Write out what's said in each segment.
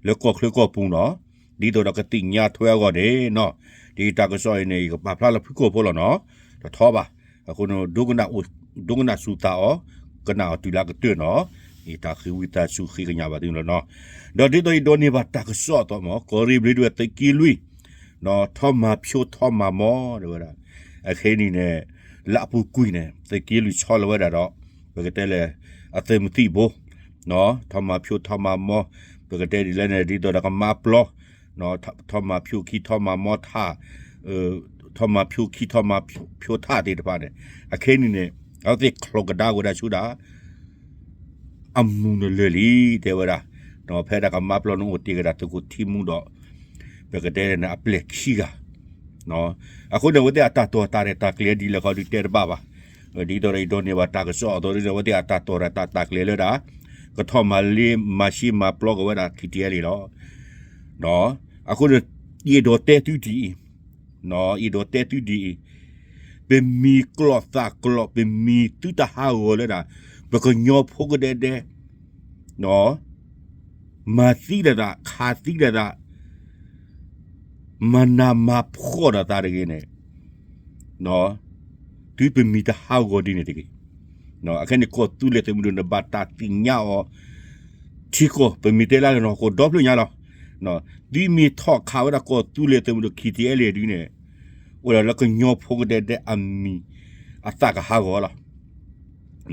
လၢကီၢ်ချၢကီၢ်ပူၤနီၤ, ဒ်သိးဒီးကသ့ၣ်ညါထွဲအဂီၢ်န့ၣ်နီၤ, ဒ်တၢ်ကစီၣ်အံၤန့ၣ် ယကပာ်ဖျါလၢဖုၣ်ကိာ်ဖိလီၤနီၤ, တထီဘၣ်, အဃိန့ၣ် ဒိကနၣ်စူၤသးအီၤ, ကနၣ်အီၤတုၤလၢအကတၢၢ်နီၤ, ယတၢ်ဃ့ဝံသးစူၤဃ့ကညးဘၣ်သုလီၤနီၤ, ဒီးဒ်သိးယဒိးန့ၢ်ဘၣ်တၢ်ကစီၣ်အသိးမး ကီၢ်ရ့ၣ်ဘျ့ဒိၣ်သုးက့လွံၢ် ထီၣ်မၤဖၠိထီၣ်မၤမီ တဲဝဲဒၣ်, အခဲအံၤန့ၣ် လၢအပူၤကွံာ်န့ၣ် သုးက့လွံၢ်ဆီလီၤဝဲဒၣ်ဒီး ပကတဲလၢ အသုးမုၢ်သံၣ်ဘိ ထီၣ်မၤဖၠိထီၣ်မၤမီ, ပကတဲဒ်လဲၣ်န့ၣ် ဒ်သိးဒီးကမါပျီ ထီၣ်မၤဖၠိခံထီၣ်မၤမီထၣ်, ထီၣ်မၤဖၠိခံထီၣ်မၤဖၠိထၣ်သ့ၣ်တဖၣ်န့ၣ်, အခဲအံၤန့ၣ် အဝဲသ့ၣ်ချီကဒါဝဲဒၣ်ဆူဒၣ် အမူးနလၢာ်လံ တဲဝဲဒၣ်, ဖဲဒၣ်ကမါပျီန့ၣ်အိၣ်တ့ၢ်ကဒါသုးခိၣ်ထံမူဒီး ပကတဲန့ၣ် အပျဲၢ်ခံဂၤ, အဃိန့ၣ် အဝဲသ့ၣ်အတၢ်တိာ်တၢ်ရဲၣ်တၢ်ကျဲၤဒ်လဲၣ်ခီဒုးတဲတဘၣ်ဘၣ်, ဒ်သိးဒီးယဒိးန့ၢ်ဘၣ်တၢ်ကစီၣ်အသိးဒ်န့ၣ် အဝဲသ့ၣ်အတၢ်တိာ်ရဲၣ်တၢ်ကျဲၤလၢဒၣ် ကထီၣ်မၤလ့မၤဆှံမၤပျီက့ၤဝဲဒၣ် ထံတအဲလ့လီၤ. အဃိန့ၣ် ယအဲၣ်ဒိးတဲသုဒ်အံၤ, ယအဲၣ်ဒိးတဲသုဒ်အံၤ, ပမံၤကျိာ်သးကျိာ် ပမံၤသုတဟးဂီၤလၢဒၣ် ပကညီဖိကဒဲဒဲ မၤသံလိာ်သး ခးသံလိာ်သး မၤနးမၤဖှီၣ်ဒီးသးတဂ့ၤန့ၣ်, သုပမံၤတဟးဂီၤဒ်န့ၣ်တဂ့ၤ. အခဲန့ၣ် ကီၢ်သူလ့ၤသုးမုၢ်ဒိၣ်န့ၣ် ဘၣ်တၢ်သ့ၣ်ညါအီၤ ထံကီၢ် ပမ့ၢ်တဲလၢနကီၢ်ဒီဖျၢၣ်ညါလီၤ. သုမ့ၢ်ထီၣ်ခးဝဲဒၣ်ကီၢ်သူလ့ၤသုးမုၢ်ဒိၣ် ထံတအဲလ့ဒ်န့ၣ် အိၣ်ဒၣ်လၢကညီဖိကဒဲဒဲအမံၤ အသးကဟးဂီၤလီ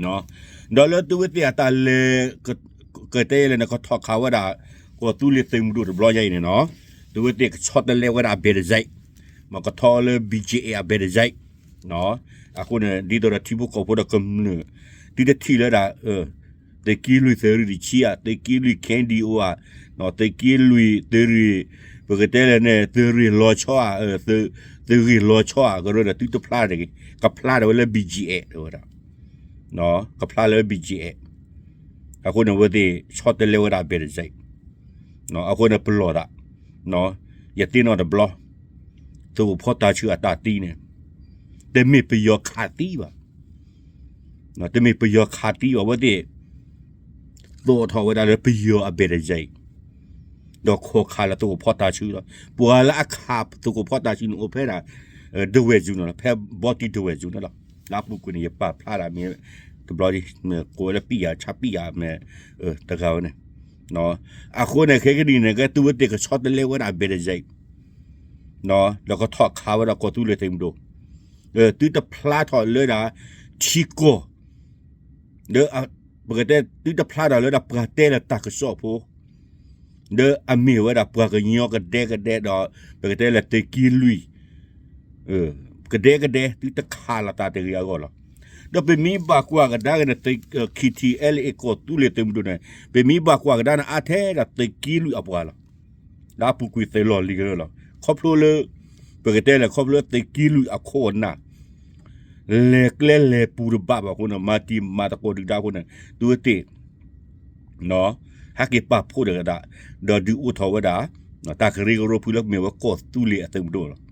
ၤ. ဒီးလၢသုဝဲသ့ၣ်အတၢ်လဲၤ ကတဲလဲၣ်န့ၣ် ကထီၣ်ခးဝဲဒၣ် ကီၢ်သူလ့ၤသုးမုၢ်ဒိၣ်တဘျီညါအံၤန့ၣ်နီၤ, သုဝဲသ့ၣ်ကဆီတလဲဝဲဒၣ်အဘဲၣ်တစဲး, မ့ၢ်ကထီၣ်လၢ ဘီၣ်ကၠ့ၣ်အ့ၣ် အဘဲၣ်တစဲး, အဃိန့ၣ် ဒ်သိးဒီးထံဖိကီၢ်ဖိဒီးကမျၢၢ် သုတထံၣ်လၢဒၣ် သုးက့လွံၢ်သုးရ့ၣ်တဆံဧါ, သုးက့လွံၢ် ခ့ဒံၣ်အိၣ်ဧါ, သုးက့လွံၢ်သုးရ့ၣ်, ပကတဲလဲၣ်န့ၣ် သုးရ့ၣ်လီၤဆီဧါ, သုးရ့ၣ်လီၤဆီဧါ, ကရၢဒီးသုတဖျါတဂ့ၤ, ကဖျါဒၣ်ဝဲလၢ ဘီၣ်ကၠ့ၣ်အ့ၣ် တဲဝဲဒၣ်, ကဖျါလၢ ဘီၣ်ကၠ့ၣ်အ့ၣ်, အဃိန့ၣ် အဝဲသ့ၣ်ဆီတလဲဝဲဒၣ်အဘဲၣ်တစဲး, အဃိန့ၣ်ပလီၢ်သး, ယသ့ၣ်နီၣ်တဘျီ, သုးခိၣ်ဖီတၤဆှုအတၢ်သံန့ၣ်, တမ့ၢ်ပယီၤခးသံဘၣ် တမ့ၢ်ပယီၤခးသံဘၣ်, အဝဲသ့ၣ် သိးထီၣ်ဝဲဒၣ်လၢပယီၤအဘဲၣ်တစဲး, ဒီးခိးခးလၢသုးခိၣ်ဖီတၤဆှုလီၤ. ပှၤလၢအခးသုးခိၣ်ဖီတၤဆှုန့ၣ် အိၣ်ဖဲဒၣ် ဒဝဲၢ်စူၤန့ၣ်လီၤ, ဖဲဘီတံၢ်ဒဝဲၢ်စူၤန့ၣ်လီၤ. လၢအပူၤကွံာ်န့ၣ် ယပာ်ဖျါဒၣ်မ့ၢ် တဘျီဒ် မ့ၢ်ကိးဝဲလၢပံၣ်ယၤ ဆါပံၣ်ယၤမ့ၢ် တဂၤဝဲန့ၣ်, အဃိန့ၣ် ခဲကနံၣ်န့ၣ် ကဲသုဝဲသ့ၣ်ကဆီတလဲဝဲဒၣ်အဘဲၣ်တစဲး ဒီးကထီၣ်ခးဝဲဒၣ်ကီၢ်သူလ့ၤသုးမုၢ်ဒိၣ်, သုတဖျါထီၣ်လၢဒၣ် ထံကီၢ်, ဒီး ပကတဲ သုတဖျါထီၣ်လၢဒၣ်ပှၤတဲလီၤတၢ်ကစီၣ်ဖိ, ဒီးအမ့ၢ်ဝဲဒၣ်ပှၤကညီကဒဲကဒဲဒီး ပကတဲလၢသုးက့လွံၢ် ကဒဲကဒဲ သုတခးလိာ်သးတဂ့ၤအဂီၢ်လီၤ. ဒီးပမ့ၢ်ဘၣ်ကွၢ်ကဒါက့ၤန့ၣ် KTLA ကီၢ်သူလ့ၤသုးမုၢ်ဒိၣ်န့ၣ် ပမ့ၢ်ဘၣ်ကွၢ်ကဒါန့ၣ် အါထဲဒၣ်သုးက့လွံၢ်အပှၤလီၤ. လၢအပူၤကွံာ်သုးလီၢ်လံၤကရၢလီၤ. ခီဖျိလၢ ပကတဲလၢ ခီဖျိသုးက့လွံၢ်အခိၣ်အနၢ် လဲၤကျဲလဲၤပူၤတဘၣ်ဘၣ်အဃိန့ၣ် မၤတံၤမၤသကိးဒုၣ်ဒါအဃိန့ၣ် သုဝဲသ့ၣ် ဟဲက့ၤပာ်ဖှိၣ်ဒီးကဒါ ဒီးဒုးအိၣ်ထီၣ်ဝဲဒၣ် တၢ်ကရၢကရိဖုလၢမ့ၢ်ဝဲကီၢ်သူလ့ၤအသုးမုၢ်ဒိၣ်လီၤ.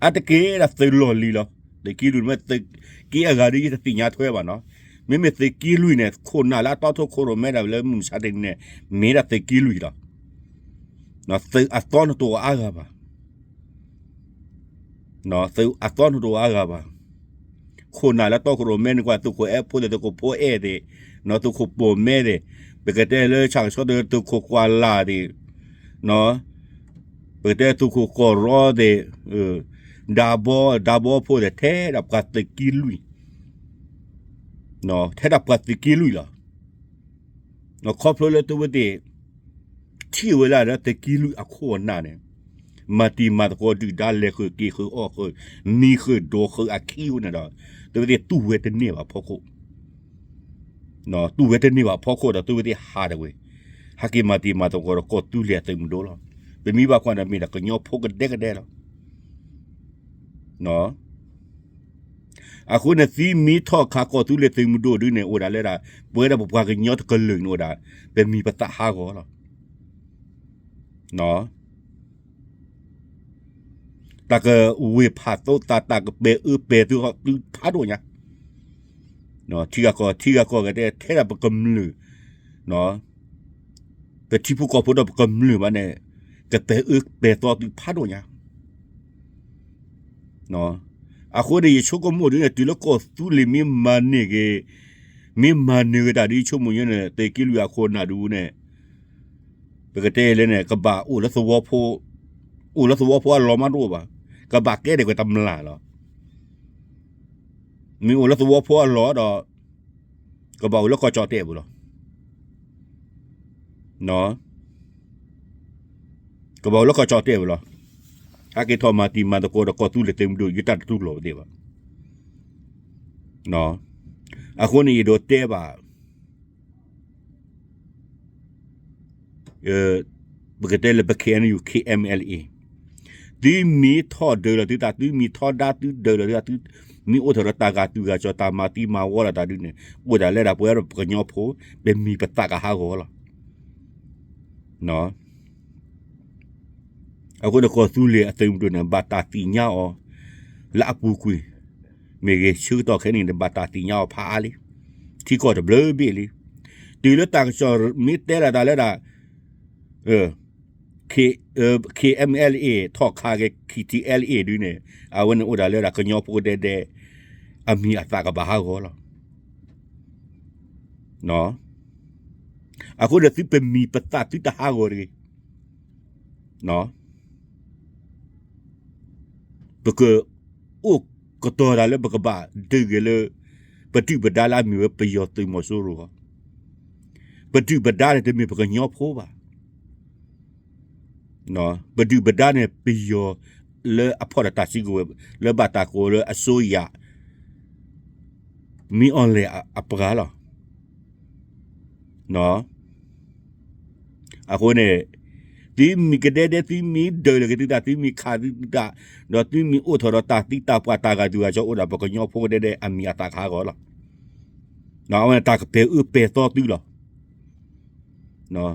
အါတက့ၢ်ဒၣ်သုးလီၢ်လံၤလီၤ. သုးက့လွံၢ်မ့ၢ်သုးက့အဂၤဒီး ယတသ့ၣ်ညါထွဲဘၣ်နီၤ. မ့မ့ၢ်သုးက့လွံၢ်န့ၣ် ခိၣ်နၢ်လၢအတီထိၣ်ခိၣ်ရိၣ်မဲဒၣ်လၢမုၢ်မဆါတနံၤန့ၣ် မ့ၢ်ဒၣ်သုးက့လွံၢ်လီၤ. သုးအသီနတအိၣ်အါဂၤဘၣ် သုးအသီနတအိၣ်အါဂၤဘၣ်. ခိၣ်နၢ်လၢတီခိၣ်ရိၣ်မဲန့ၣ်ကွၢ် သုးခိၣ်အဲၣ်ဖိသ့ၣ် သုးခိၣ်ဖိအဲၣ်သ့ၣ်, သုးခိၣ်ပိာ်မဲသ့ၣ်, ပကတဲလၢဆၣ်ကဆီဒီး သုးခိၣ်ကွၢ်လၢ်သ့ၣ်, ပကတဲသုးခိၣ်ကီၢ်ရီသ့ၣ်, ဒးဘီ ဒးဘီဖိသ့ၣ် ထဲဒၣ်ပှၤသုးက့လွံၢ်, ထဲဒၣ်ပှၤသုးက့လွံၢ်လီၤ. ခီဖျိလၢသုဝဲသ့ၣ် ထံၣ်ဝဲဒၣ်လၢသုးက့လွံၢ်အခိၣ်အနၢ်န့ၣ် မၤတံၤမၤသကိးဒုၣ်ဒါ လဲၤဃုာ်က့ၤဃုာ်အီၣ်ဃုာ် မံဃုာ်ဒိးဃုာ်အခံအဃိန့ၣ်ဒီး သုဝဲသ့ၣ်တူၢ်ဝဲတန့ၢ်ဘၣ်ဖီခိၣ်, တူၢ်ဝဲတန့ၢ်ဘၣ်ဖီခိၣ်ဒီး သုဝဲသ့ၣ်ဟးဒၣ်ဝဲ ဟဲက့ၤမၤတံၤမၤသကိးဒီးကီၢ်သူလ့ၤအသုးမုၢ်ဒိၣ်လီၤ. ပမ့ၢ်ဘၣ်ကွၢ်န့ၣ် မ့ၢ်ဒၣ်ကညီဖိကဒဲကဒဲလီၤ. အဃိန့ၣ် သုမ့ၢ်ထီၣ်ခးကီၢ်သူလ့ၤသုးမုၢ်ဒိၣ်ဒုန့ၣ် အိၣ်ဒၣ်လၢဒၣ် ပဝဲဒၣ်ပပှၤကညီတကလုာ်န့ၣ်အိၣ်ဒၣ် ပမံၤပသးဟးဂီၤလီၤ. တၢ်ကဝ့ၢ်ဖးသိသး တၢ်ကပဲာ်အၢပဲာ်သီ သုဖးဒိၣ်ညါ, ထံဂၤကီၢ် ထံဂၤကီၢ်ဂၤဒဲး ထဲဒၣ်ပကမျၢၢ် ပထံဖိကီၢ်ဖိဒီးပကမျၢၢ်ဘၣ်န့ၣ် ကပဲာ်အၢပဲာ်သီသုဖးဒိၣ်ညါ. အဃိန့ၣ် ယဆိကမိၣ်ဒ်န့ၣ် တုၤလၢကီၢ်သူလ့ၤမ့ၢ်မၤန့ၢ်က့ၤ, မ့ၢ်မၤနၢၤက့ၤတၢ်ဒ်ဆိကမိၣ်ညါန့ၣ် သုးက့လွံၢ်အခိၣ်နၢ်ဒုန့ၣ် ပကတဲလဲၣ်န့ၣ် ကဘၣ်အိၣ်လၢသဝီဖိ, အိၣ်လၢသဝီဖိအလီၢ်မးတအိၣ်ဘၣ်, ကဘၣ်ကဲဒၣ်ကွံာ်တမျၢ်လီၤ. မ့ၢ်အိၣ်လၢသဝီဖိအလီၢ်ဒီး ကဘၣ်အိၣ်လၢကီၢ်ကၠီၣ်တဲၣ်ပူၤလီၤ. ကဘၣ်အိၣ်လၢကီၢ်ကၠီၣ်တဲၣ်ပူၤလီၤ. ဟဲက့ၤထီၣ်မၤတံၤမၤသကိးဒီးကီၢ်သူလ့ၤသုးမုၢ်ဒိၣ် ယတၢ်တတူၢ်လိာ်ပသ့ၣ်ဘၣ်. အဃိန့ၣ် ယဒိးတဲဘၣ် ပကတဲလၢပ K N U K M L A သုမ့ၢ်ထီၣ်ဒုးလီၤသုသး, သုမ့ၢ်ထီဒါသုဒုးလီၤသုသး, သုမ့ၢ်အိၣ်ထီၣ်ဒီးတၢ်ဂာ်တုၤဂာ်စီၤ တၢ်မၤသံမၤဝီလီၤတၢ်ဒုန့ၣ် အိၣ်ဒၣ်လဲဒၣ်ပဝဲဒၣ်ပှၤကညီဖိ ပမံၤပသးကဟးဂီၤလီၤ. အဃိန့ၣ် ကီၢ်သူလ့ၤအသုးမုၢ်ဒိၣ်န့ၣ် ဘၣ်တၢ်သ့ၣ်ညါအီၤ လၢအပူၤကွံာ်မ့ၢ်ဂ့ၤ, ဆၢကတီၢ်ခဲအံၤန့ၣ် ဘၣ်တၢ်သ့ၣ်ညါအီၤဖးအါလံ, ထံကီၢ်တဘျုးဘ့ၣ်လံ. တုၤလၢတၢ်ကစီၣ်မ့ၢ်တဲလီၤတၢ်လၢဒၣ် K, K M L A ထီၣ်ခးက့ၤ K T L A ဒုန့ၣ် အဝဲန့ၣ်အိၣ်ဒၣ်လၢဒၣ်ကညီဖိကဒဲဒဲ အမံၤအသးကဘၣ်ဟးဂီၤလီၤ. အဃိန့ၣ် သုပမံၤပသးသုတဟးဂီၤတဂ့ၤ. ပကအိၣ်ကတီၤတၢ်လၢပကဘၣ်ဒုးက့ၤလၢ ပဒုၣ်ပဒါလၢအမ့ၢ်ဝဲပယီၤသုးမီၤစိရိၤအဂီၢ်, ပဒုၣ်ပဒါန့ၣ်တမ့ၢ်ပကညီဖိဘၣ်. ပဒုၣ်ပဒါန့ၣ် ပယီၤလၢအဖီၣ်ဒီးတၢ်စုကဝဲၤ လၢဘၣ်တၢ်ကိးလၢအစိုးရ မ့ၢ်အီၤလဲၣ်အပှၤလီၤ. အဃိန့ၣ် သုမ့ၢ်ကဒဲဒဲ သုမ့ၢ်ဒုးလီၤက့ၤသုသး သုမ့ၢ်ခးသုသး ဒီးသုမ့ၢ်အိၣ်ထီၣ်ဒီးတၢ်သံတၢ်ပှၢ်တၢ်ဂာ်တုၤဂာ်စီၤ အိၣ်ဒၣ်ပကညီဖိကဒဲဒဲအမံၤအသးကဟးဂီၤလီၤ. အဝဲန့ၣ်တၢ်ကပဲာ်အၢပဲာ်သီသုလီၤ.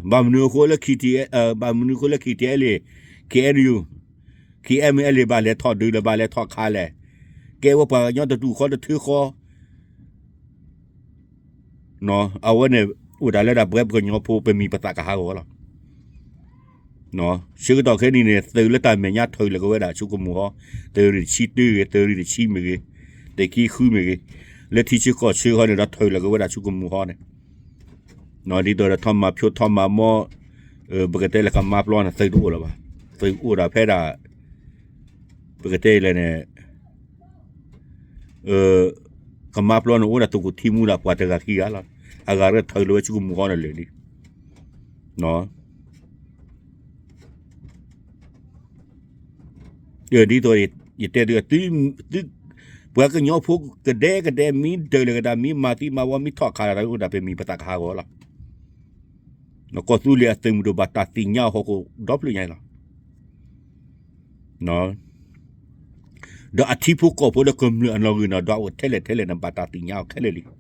ဘၣ်မနုၤအဃိလၢ K T, ဘၣ်မနုၤအဃိလၢ K T L A, K N U, K M L A ဘၣ်လဲၤထီၣ်ဒုးလဲၣ် ဘၣ်လဲၤထီၣ်ခးလဲၣ်, ကဲဝဲပှၤကညီတတူၢ်ဃီတထၢဃီ အဝဲန့ၣ် အိၣ်ဒၣ်လၢဒၣ်ပဝဲပကညီဖိ ပမံၤပသးကဟးဂီၤလီၤ. ဆၢကတီၢ်ခဲအံၤန့ၣ် သုးလၢတၢ်မဲာ်ညါထုးလီၤက့ၤဝဲဒၣ်ဆိကမိၣ်ဟီ, သုးရ့ၣ်တဆံတၢဂ့ၤ, သုးရ့ၣ်တဆံမ့ၢ်ဂ့ၤ, သုးက့ဃုမ့ၢ်ဂ့ၤ, လၢထံဆၢကီၢ်ဆၢဟီန့ၣ်ဒီးထုးလီၤက့ၤဝဲဒၣ်ဆိကမိၣ်ဟီန့ၣ် ဒ်သိးဒီးထီၣ်မၤဖျိထီၣ်မၤမီၢ်, ပကတဲလၢကမါပျီန့ၣ် သုးတအိၣ်လၢၤဘၣ်. သုးအိၣ်ဒၣ်ဖဲဒၣ် ပကတဲလဲၣ်န့ၣ် ကမါပျီန့ၣ်အိၣ်ဒၣ်သုးခိၣ်ထံမူဒၣ်ပှၤတဂၤခံဂၤလီၤ. အဂၤရဲၣ်ထုးလီၤဝဲဆိကမိၣ်ဟီန့ၣ်လၢာ်လံ. ဒ်သိးယတဲသု, ပှၤကညီဖိကဒဲကဒဲမ့ၢ်ဒုးလီၤက့ၤတၢ် မ့ၢ်မၤသံမၤဝီ မ့ၢ်ထီၣ်ခးလီၤတၢ် အိၣ်ဒၣ်ပမံၤပသးကဟးဂီၤလီၤ. ကီၢ်သူလ့ၤအသုးမုၢ်ဒိၣ်ဘၣ်တၢ်သ့ၣ်ညါအီၤဟီၣ်ခိၣ်ဒီဖျၢၣ်ညါလီၤ. ဒီးအထံဖိကီၢ်ဖိလၢကမျၢၢ်အနီၣ်ဂံၢ်နီၣ်ဒွးအိၣ်ထဲလဲၣ်ထဲလဲၣ်န့ၣ် ဘၣ်တၢ်သ့ၣ်ညါအီၤခဲလၢာ်လံ. ဒ်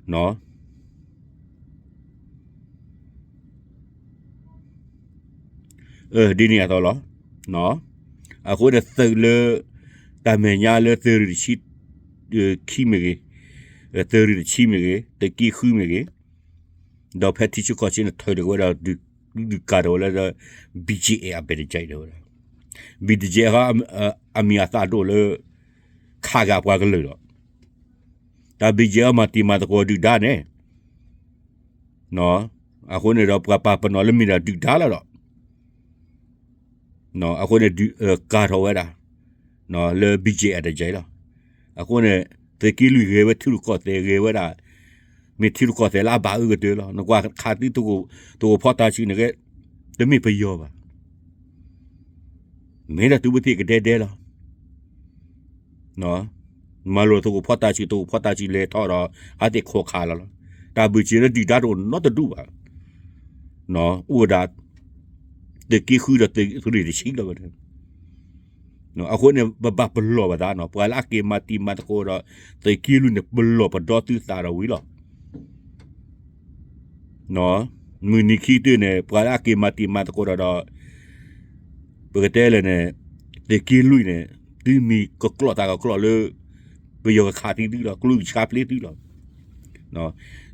န့ၣ်အသိးလီၤ. အဃိန့ၣ်သုးလၢ တၢ်မဲာ်ညါလၢသုးရ့ၣ်တဆံ ခံမ့ၢ်ဂ့ၤ, သုးရ့ၣ်တဆံမ့ၢ်ဂ့ၤ, သုးက့ဃုမ့ၢ်ဂ့ၤ, ဒီးဖဲထံဆၢကီၢ်ဆၢန့ၣ် ထုးလီၤက့ၤဝဲဒၣ် ဒုးကၤထီၣ်ဝဲလၢ ဘံၣ်ကၠ့ၣ်အဲၣ် အဘဲၣ်တကဲး တဲဝဲဒၣ်, ဘံၣ်ကၠ့ၣ်အဲၣ် အမံၤအသးဒိၣ်လၢ ခးဂာ်ပှၤကလုာ်လီၤ. တၢ်ဘံၣ်ကၠ့ၣ်အဲၣ် မၤတံၤမၤသကိးဒုၣ်ဒါန့ၣ် အဃိန့ၣ်ဒီးပှၤပာ်ပနီၣ်လၢမ့ၢ်ဒၣ်ဒုၣ်ဒါလီၤဒီး အဃိန့ၣ် ကၤထီၣ်ဝဲဒၣ် လၢ ဘံၣ်ကၠ့ၣ်အဲၣ် တကဲးလီၤ. အဃိန့ၣ် သုးက့လွံၢ်ဂဲၤဝဲထံရူၢ်ကီၢ်သဲးဂဲၤဝဲဒၣ် မ့ၢ်ထံရူၢ်ကီၢ်သဲးလၢအဘၣ်အၢကတၢၢ်လီၤ. နကွၢ်ခးသံ သဝီဖိတၢ်ဆူၣ်န့ၣ်ဂ့ၤ တမ့ၢ်ပယီၤဘၣ်. မ့ၢ်ဒၣ်သုဝဲသ့ၣ်ကဒဲဒဲလီၤ. မၤလိာ်သဝီဖိတၢ်ဆူၣ် သဝီဖိတၢ်ဆူၣ်လဲၤထီၣ်ဒီး အသ့ၣ်ခိးခးလီၤလီၤ. တၢ်ဘံၣ်ကၠ့ၣ်လၢဒုၣ်ဒါတအိၣ်နီတဒူၣ်ဘၣ်. အိၣ်ဝဲဒၣ် သုးက့ဃုဒီးသုးရ့ၣ်တဆံလီၤဝဲဒၣ်. အဃိန့ၣ် ပဘၣ်ပလီၢ်ပသးနီၤ, ပှၤလၢအက့ၤမၤတံၤမၤသကိးဒီး သုးက့လွံၢ်န့ၣ် ပလီၢ်ပဒီသုသးဒီးဝံၤလီၤ. မုၢ်နံၤခံကတၢၢ်န့ၣ် ပှၤလၢအက့ၤမၤတံၤမၤသကိးဒီးဒီး ပကတဲလဲၣ်န့ၣ် သုးက့လွံၢ်န့ၣ် သုမ့ၢ်ကကျီၣ်တၢ်ကကျီၣ်လၢ ပယီၤကခးသံသုလီၤ, ကျိကဆါဖျ့သုလီၤ.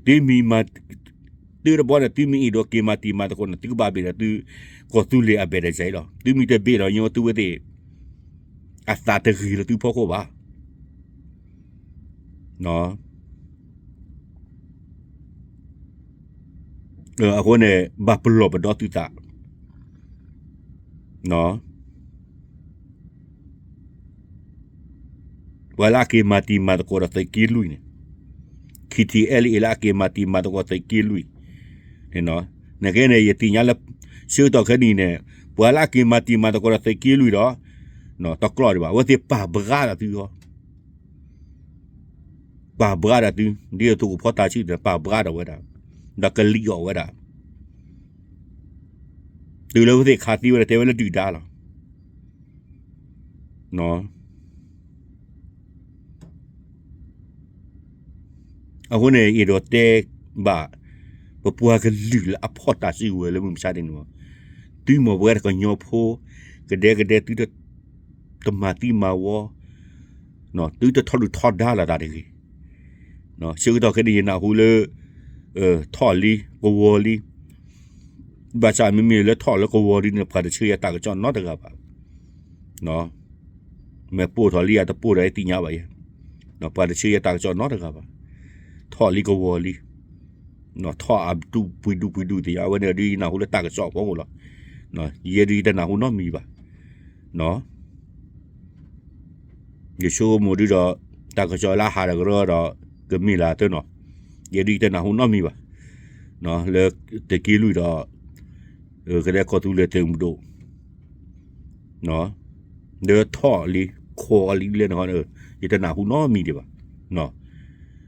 သုမ့ၢ်မၤ သုတဘျီန့ၣ် သုမ့ၢ်အဲၣ်ဒိးက့ၤမၤတံၤမၤသကိးန့ၣ် သုကဘၣ်ဘ့ၣ်ဒီးသုကီၢ်သူလ့ၤအဘဲၣ်တစဲးလီၤ. သုမ့ၢ်တဘ့ၣ်ဒီး ညီသုဝဲသ့ၣ် အသးတဂ့ၤလၢသုဖီခိၣ်ဘၣ်. အဃိန့ၣ် ဘၣ်ပလီၢ်ပဒီသုသး ပှၤလၢအက့ၤမၤတံၤမၤသကိးဒီးသုးက့လွံၢ်န့ၣ်, K T L A လၢအက့ၤမၤတံၤမၤသကိးသုးက့လွံၢ်န့ၣ်, နကဲန့ၣ် ယသ့ၣ်ညါလၢ ဆၢကတီၢ်ခဲနံၤန့ၣ် ပှၤလၢအက့ၤမၤတံၤမၤသကိးဒီးသုးက့လွံၢ်ဒီး တကျီၢ်ဒံးဘၣ်, အဝဲသ့ၣ်ပာ်ဘှါဒီးသုဟီ ပာ်ဘှါဒီးသု, ဒ်သိးသုးခိၣ်ဖီတၢ်ဆံၣ်န့ၣ် ပာ်ဘှါဒီးဝဲဒၣ်, ဒီးကလံၣ်အီၣ်ဝဲဒၣ်, တုၤလၢအဝဲသ့ၣ်ခးသံဝဲဒီး တဲဝဲလၢဒုၣ်ဒါလီၤ. အဃိန့ၣ် အဲၣ်ဒိးတဲဘၣ် ပပှၤကလုာ်လၢအဖီၣ်တၢ်စုကဝဲၤလၢမုၢ်မဆါတနံၤအံၤ, သုမ့ၢ်ပဝဲဒၣ်ကညီဖိ ကဒဲကဒဲ သုတမၤသံမၤဝီ, သုတထီဒုၣ်ထီဒါလိာ်သးတဂ့ၤ. ဆၢကတီၢ်ခဲအံၤ ယနၢ်ဟူလၢ ထီၣ်လံ ကဝီၤလံ, ဘၣ်ဆၣ်မ့မ့ၢ်လၢထီၣ်လၢကဝီၤလံန့ၣ် ပှၤတဆှၢယၤတၢ်ကစီၣ်နီတဂၤဘၣ်. မ့ၢ်ပိၢ်ထီၣ်လံ ယတပိၢ်ဒီးယသ့ၣ်ညါဘၣ်ယဲ, ပှၤတဆှၢယၤတၢ်ကစီၣ်နီတဂၤဘၣ်. ထီၣ်လံကဝီၤလံ, ထီၣ်အဒူၣ်ပှံၤဒူၣ်ပှံၤဒူၣ်သ့ၣ်ညါ, အဝဲန့ၣ်ဒုးယနၢ်ဟူလၢတၢ်ကစီၣ်အဖီခိၣ်လီၤ. ယဲဒုးယတနၢ်ဟူနီတမံၤဘၣ်. ယဆိကမိၣ်ဒုးဒီး တၢ်ကစီၣ်လၢအဟးဒီးကရၢဒီး ကမ့ၢ်လၢအသၢနီၤ, ယဲဒုးယတနၢ်ဟူနီတမံၤဘၣ်. လၢသုးက့လွံၢ်ဒီး ကဒဲကီၢ်သူလ့ၤသုးမုၢ်ဒိၣ် လၢထီၣ်လံ ခိးအီၤလံလဲၣ်န့ၣ် ယတနၢ်ဟူနီတမံၤဒံးဘၣ်.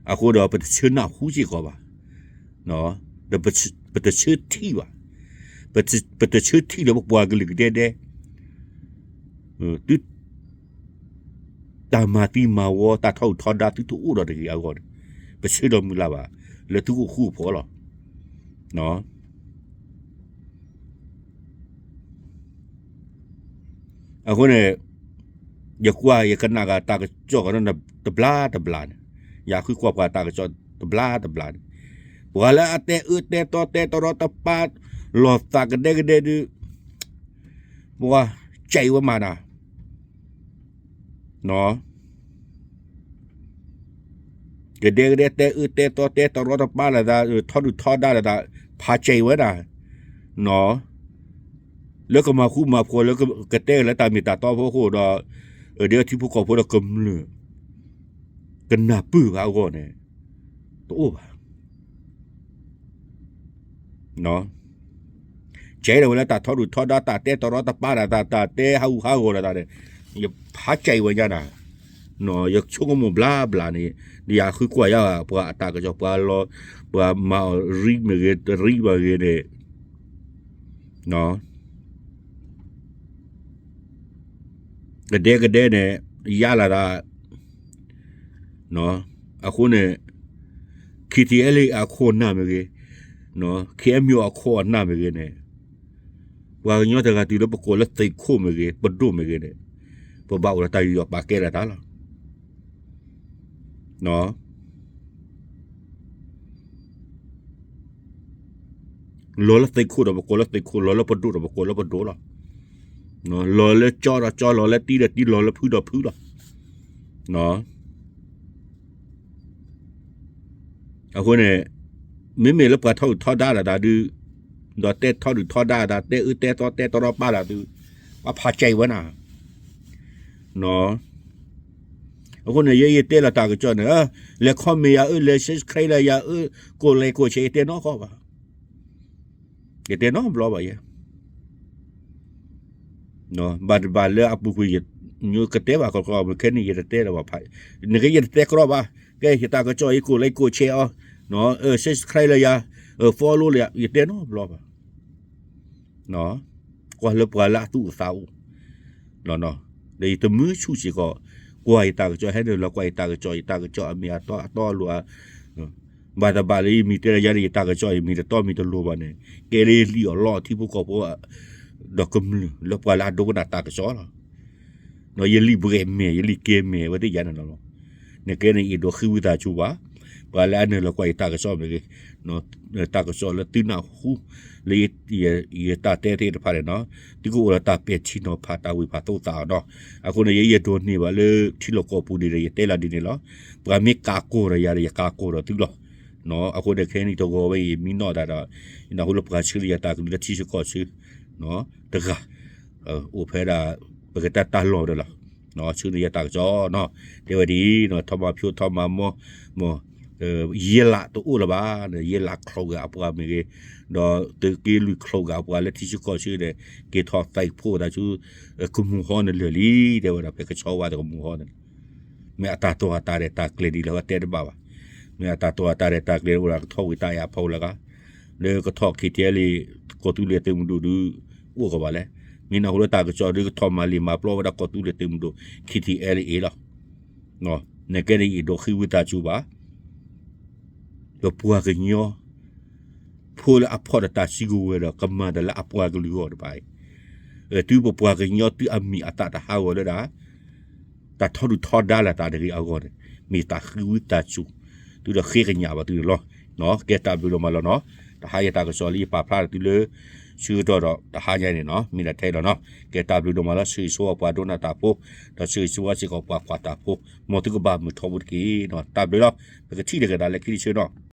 အဃိဒီးပတဆၢနၢ်ဟူစ့ၢ်ကီးဘၣ်, ဒီးပတဆၢထံၣ်ဘၣ်, ပတဆၢထံၣ်လၢပပှၤကလုာ်ကဒဲကဒဲ သု တၢ်မၤသံမၤဝီ တၢ်ထီဒုၣ်ထီဒါ သုတအိၣ်ဒီးတဂ့ၤအဂီၢ်န့ၣ်, ပဆၢဒီးမုၢ်လၢ်ဘၣ် လၢသုကအိၣ်ဃူအိၣ်ဖိးလီၤ. အဃိန့ၣ် ယကွၢ်ယကနၣ်ဂၤတၢ်ကစီၣ်ကီးန့ၣ် တဘျါတဘျါန့ၣ်, ယဃုကွၢ်ပှၤတၢ်ကစီၣ်တဘျါတဘျါန့ၣ်, ပှၤလၢအတဲအၢတဲသီတဲတရီတပါ လီၤသးကဒဲကဒဲဒုး ပှၤကဲဝဲမးနၤ ကဒဲကဒဲတဲအၢတဲသီတဲတရီတပါလိာ်သး ထီဒုၣ်ထီဒါလိာ်သး ဖးကဲဝဲဒၣ်, လၢကမၤဃူမၤဖိးလၢကတဲလၢတၢ်မ့ၢ်တၢ်တီဖီခိၣ်ဒီး ဒ်ထံဖိကီၢ်ဖိဒီးကမျၢၢ် ကနၢ်ပၢၢ်ဘၣ်အဂီၢ်န့ၣ် တအိၣ်ဘၣ်. ကဲဒၣ်ဝဲလၢတၢ်ထီဒုၣ်ထီဒါ တၢ်တဲတရီတပါလိာ်သး တၢ်တဲဟးဂူာ်ဟးဂီၤလိာ်သးန့ၣ် ယဖးကဲဝဲညါနၤ, ယဆိကမိၣ်ဘျါဘျါန့ၣ် ယဃုကွၢ်ယၤ ပှၤအတၢ်ကစီၣ် ပှၤလီၤ ပှၤမၤအီၤရံမ့ၢ်ဂ့ၤ တရံဘၣ်ဂ့ၤန့ၣ် ကဒဲကဒဲန့ၣ် ယါလၢသး အဃိန့ၣ် K T L A အခိၣ်အနၢ်မ့ၢ်ဂ့ၤ, K N U အခိၣ်အနၢ်မ့ၢ်ဂ့ၤန့ၣ်, ပှၤကညီတဂၤတုၤလၢပကိးလၢသုးခိၣ်မ့ၢ်ဂ့ၤ ပဒိၣ်မ့ၢ်ဂ့ၤန့ၣ်, ပဘၣ်အိၣ်ဒီးတၢ်ယူးယီၣ်ပာ်ကဲလိာ်သးလီၤ. လီၤလၢသုးခိၣ်ဒီးပကိးလၢသုးခိၣ်, လီၤလၢပဒိၣ်ဒီးပကိးလၢပဒိၣ်လီၤ. လီၤလၢကၠီဒီးကၠီ, လီၤလၢတံဒီးတံ, လီၤလၢဖုဒီးဖုလီၤ. အဃိန့ၣ် မ့မ့ၢ်လၢပှၤထီဒုၣ်ထီဒါလိာ်သးဒုး, ဒီးတဲထီဒုၣ်ထီဒါလိာ်သး, တဲအၢတဲသီတဲတရီပာ်လိာ်သးဒုး, ပှၤဖးကဲဝဲနၤ. အဃိန့ၣ် ယဲယတဲလီၤတၢ်ကစီၣ်န့ၣ်, လဲၤ comment ယၤအၢ, လဲၤ subscribe လၢယၤအၢ, ကိးlikeကိးshare ယတဲနီတခီဘၣ်. ယတဲနီတဘျီဘၣ်ယဲ. ဘၣ်တဘၣ်လၢအပူၤကွံာ် ယကတဲဘၣ်ခီခီ ခဲနံၣ်ယတတဲလၢၤဘၣ်ဖး, နကဲယတတဲကြီဘၣ်, ကဲယတၢ်ကစီၣ်အံၤ ကိးlikeကိးshareအီၤ, subscribe လၢယၤ, follow လၢယၤ, ယတဲနီတဘျီဘၣ်. ကွၢ်လၢပှၤလၢအသူၣ်အသးအိၣ်, ဒီးယတမုာ်ဆူၣ်စ့ၢ်ကီး, ကွၢ်ယတၢ်ကစီၣ် ဟဲနုာ်လီၤကွၢ် ယတၢ်ကစီၣ်, ယတၢ်ကစီၣ်အမ့ၢ်အတီအတီအလိၤဧါ, ဘၣ်တဘၣ်လၢယမ့ၢ်တဲလၢယၤန့ၣ် ယတၢ်ကစီၣ်အံၤမ့ၢ်တတီမ့ၢ်တလိၤဘၣ်န့ၣ်, ကဲလၢယလံၣ်အီၣ်လီအီၣ်ထံဖိကီၢ်ဖိ ဒီးကမျၢၢ် လၢပှၤလၢအဒိကနၣ်တၢ်ကစီၣ်လီၤ. ယလံၣ်ဘှဲၣ်မဲာ် ယလံၣ်ကဲမဲာ် အဝဲသ့ၣ်ယါန့ၣ်လီၤ. နကဲန့ၣ် ယအဲၣ်ဒိးဃ့ဝံသးစူၤဘၣ်, ပှၤလၢအနုာ်လီၤကွၢ်ယတၢ်ကစီၣ်မ့ၢ်ဂ့ၤ, တၢ်ကစီၣ်လၢသုနၢ်ဟူ လၢယတၢ်တဲသ့ၣ်တဖၣ်န့ၣ်နီၤ, သုကအိၣ်ဒီးတၢ်ပဲာ်ထံနီၤဖး တၢ်ဝံၢ်ဖးသိသးအီၤနီၤ. အဃိန့ၣ် ယဲယဒိးန့ၢ်ဘၣ်လၢထံလီၢ်ကီၢ်ပူၤန့ၣ်ဒီး ယတဲလီၤဒ်န့ၣ်လီၤ. ပှၤမ့ၢ်ကးကိာ်ဒီးယၤဒီး ယကးကိာ်ဒီးသုလီၤ. အဃိန့ၣ် ခဲနံၣ်တဂီၤဝဲအံၤ မံနီၣ်တၢ်ဒီး ယနၢ်ဟူလၢပှၤဆှၢလၢယတၢ်ကလုၢ်လၢထံဆၢကီၢ်ဆၢ တဂၤ အိၣ်ဖဲဒၣ် ပကတဲတၢ်လီၢ်ဒီးလီၤ. ဆှၢန့ၢ်ယတၢ်ကစီၣ်နီၤ, တဲဝဲဒ်အံၤ, ထီမၤဖၠိ ထီမၤမီ မီ ယဲလးတအိၣ်လၢၤဘၣ်, ယဲလးချိးဂၤအပှၤမ့ၢ်ဂ့ၤ, ဒီးသုးက့လွံၢ်ချိးဂၤအပှၤလၢထံဆၢကီၢ်ဆၢန့ၣ် က့ၤထီၣ်သးဖှိၣ်သးဆူ ကမူၤဟီနလၢာ်လံ, တဲဝဲဒၣ် ဖဲကဆီဝါတကမူၤဟီန့ၣ် မ့ၢ်အတၢ်တိာ်အတၢ်ရဲၣ်တၢ်ကျဲၤဒ်လဲၣ် တဲတဘၣ်ဘၣ်. မ့ၢ်အတၢ်တိာ်အတၢ်ရဲၣ်တၢ်ကျဲၤအိၣ်ဒီးကထီၣ်ဝံၤတၢ်အံၤအဖီလာ်ဂၤ, လၢကထီၣ် ခ့ထံအဲလ် ကီၢ်သူလ့ၤသုးမုၢ်ဒိၣ်ဒုး အိၣ်ကီးဘၣ်လဲၣ်. မ့ၢ်နၢ်ဟူလၢတၢ်ကစီၣ်ဒုး ကထီၣ်မၤလ့ၤမၤပျီဝဲဒၣ်ကီၢ်သူလ့ၤသုးမုၢ်ဒိၣ် ခ့ထံအဲလ်အ့လီၤ. နကဲန့ၣ် ယအဲၣ်ဒိးဃ့ဝံသးစူၤဘၣ် ပပှၤကညီ ဖိလၢအဖီၣ်ဒီးတၢ်စုကဝဲၤဒီး ကမၤတၢ်လၢအပှၤကလုာ်အဂီၢ်တဖၣ်အံၤ, တုၤပပှၤကညီသုအမံၤအသၣ်တဟးဂီၤလၢဒၣ် တၢ်ထီဒုၣ်ထီဒါလၢတၢ်တဂ့ၤအဂီၢ်န့ၣ် မ့ၢ်တၢ်ဃ့ဝံသးစူၤ သုဒီးဃ့ကညးဘၣ်သုန့ၣ်လီၤ. ကဲတၢ်ဘျုးဒိၣ်မးလီၤနီၤ. တဟါအံၤတၢ်ကစီၣ်လၢယပာ်ဖျါထီၣ်သုလၢ ဆၢကတီၢ်ဒီးတဟါညါအံၤန့ၣ်နီၤ မ့ၢ်ဒၣ်ထဲအံၤလီၤနီၤ. ကဲတၢ်ဘျုးဒိၣ်မးလီၤ. ဆၢဂ့ၤဆၢဝါပှၤဒိကနၣ်တၢ်ဖိ ဒီးဆၢဂ့ၤဆၢဝါစ့ၢ်ကီးပှၤကွၢ်တၢ်ဖိ မ်သုကဘၣ်မုာ်ထီဘိတက့ၢ်နီၤ. တၢ်ဘျုးလီၤ. ပကထံၣ်လိာ်က့ၤသးလၢခံတဆၢနီၤ.